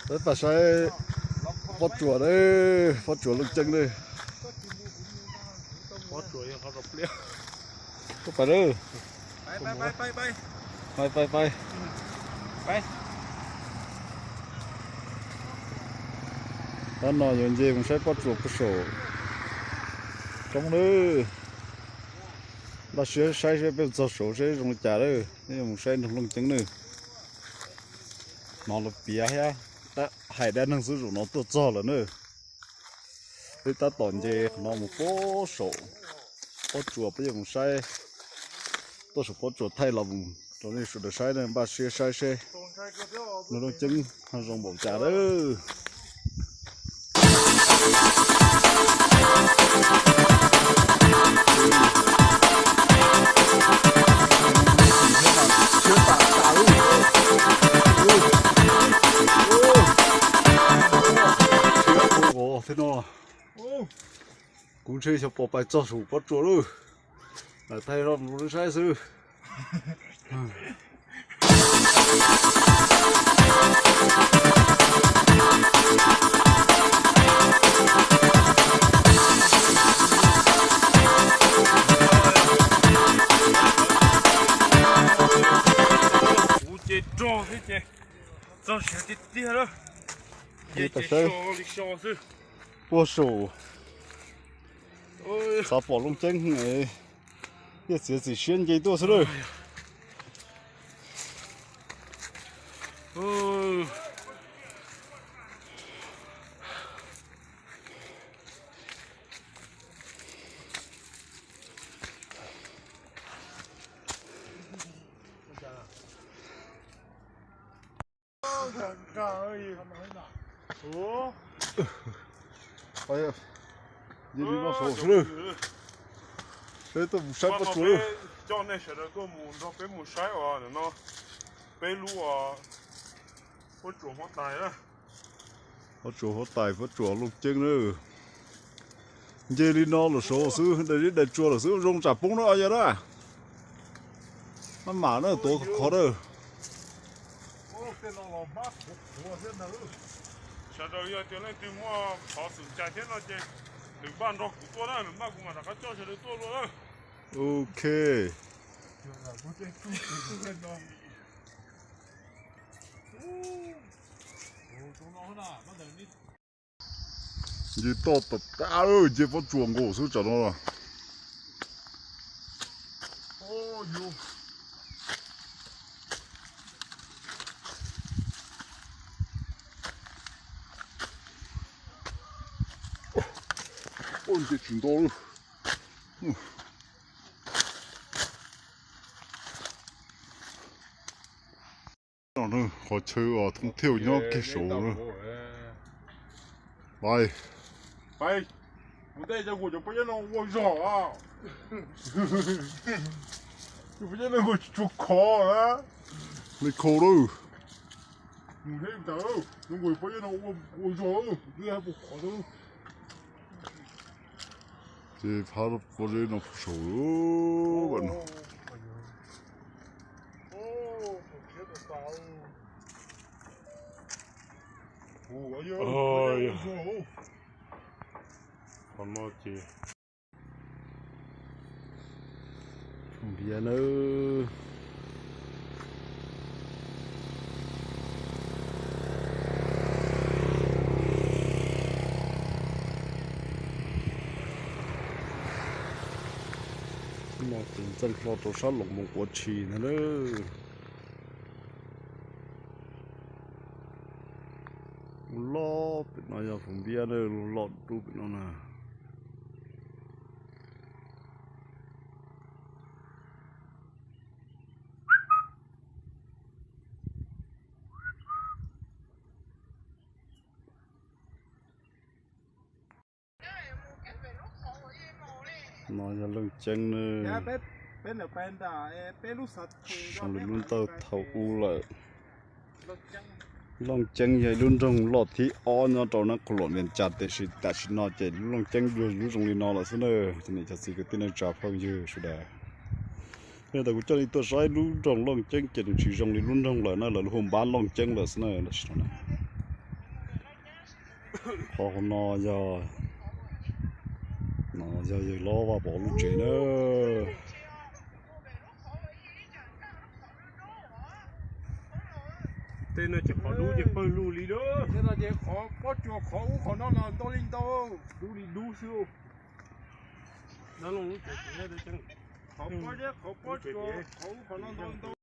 Peb pais saib pob tsuas na, pob tsuas Looj Ceeb na. Koj pais lawm. Pais, pais, pais. Tab no yuav nce mus saib pob tsuas puag saum roob na. Npaj siab saib seb peb txog saud seb zoo li cas lawm, peb yuav mus saib nroog Looj Ceeb na. Hnov lawv piav thiab, hais dab neeg xwb zaum no tuaj txog lawm na. Peb tab tom nce qhov no mus pob saum pob tsuas, peb yuav mus saib, tuaj saum pob tsuas thaij los mus rau nej sawv daws saib na, npaj siab saib seb nroog Looj Ceeb ho zoo npaum cas lawm. Thiab no, kuv ntshe xyov puas pais txog saum pob tsuas lawm, thaij rau saib xwb. Kuv ces rog thiab ces txog siav tiag tiag lawm. Ces so li so xwb. Puag saum xav pom Looj Ceeb, thiaj txiav txim siab nce tuaj xwb lawm. Nce li no saud xwb lawm. Peb tuaj mus saib pob tsuas lawm. Coj nej sawv daws tuaj mus nrog peb mus saib os, no peb lub pob tsuas huab tais na. Pob tsuas huab tais, pob tsuas Looj Ceeb na. Nce li no lawm saud xwb, daim li daim tsuas lawm xwb, zoo tsam poob na yog na. Maj mam na, tuav khov khov na. Sawv daws yog tias leej twg muaj qhov xwm cai thiab no ces nws npaj nrog kuv tuaj na, nws npaj kuv mam rov qab coj sawv daws tuaj dua na. Ok. Nce toj tas tas, nce pob tsuas nkaus xwb tsam no. Nce tsis nto lawm. Qhov chaw uas thoob thiaj nyob kiag saud na. Pais. Kuv tej cov kuv cov pob zeb no ua zog, cov pob zeb no kuv tsis tshua khov na. Me khau lawm. Pob zeb no ua zog, kuv twb hais puas khov. Ces phab pob zeb no saud no. Qhov no ces npiav nawb. No ces ntxeej hlo rau sab Loos Moos Quav Tshis ntag na. Loj pem no yog Fuv Npiab na, loj dub pem no na. No yog Looj Ceeb na. Zoo li lub ntaub thaum ub lawm. Looj Ceeb yog ib lub nroog loj thib ob nyob rau Nab Qhua Luam Vias Cas, tiam sis tam sim no ces lub Looj Ceeb yog lub zoo li no lawm xwb na. Cov niam cov txiv kwv tij neej tsa phooj ywg sawv daws, yog tas kuv coj nej tuaj saib lub nroog Looj Ceeb ces nws tsis zoo li lub nroog lawm na, lawv hu npab Looj Ceeb lawm xwb na tam sim no na. Qhov no yog, no yog yawg Lob Vaj Pov lub tsev na. Tej no ces qhov dub ces pawg lug li lawm. Tej no ces qhov pob tsuas qhov ub qhov no los ntau li ntau, dub li dub xwb. Qhov pob zeb qhov pob tsuas qhov ub qhov no ntau li ntau.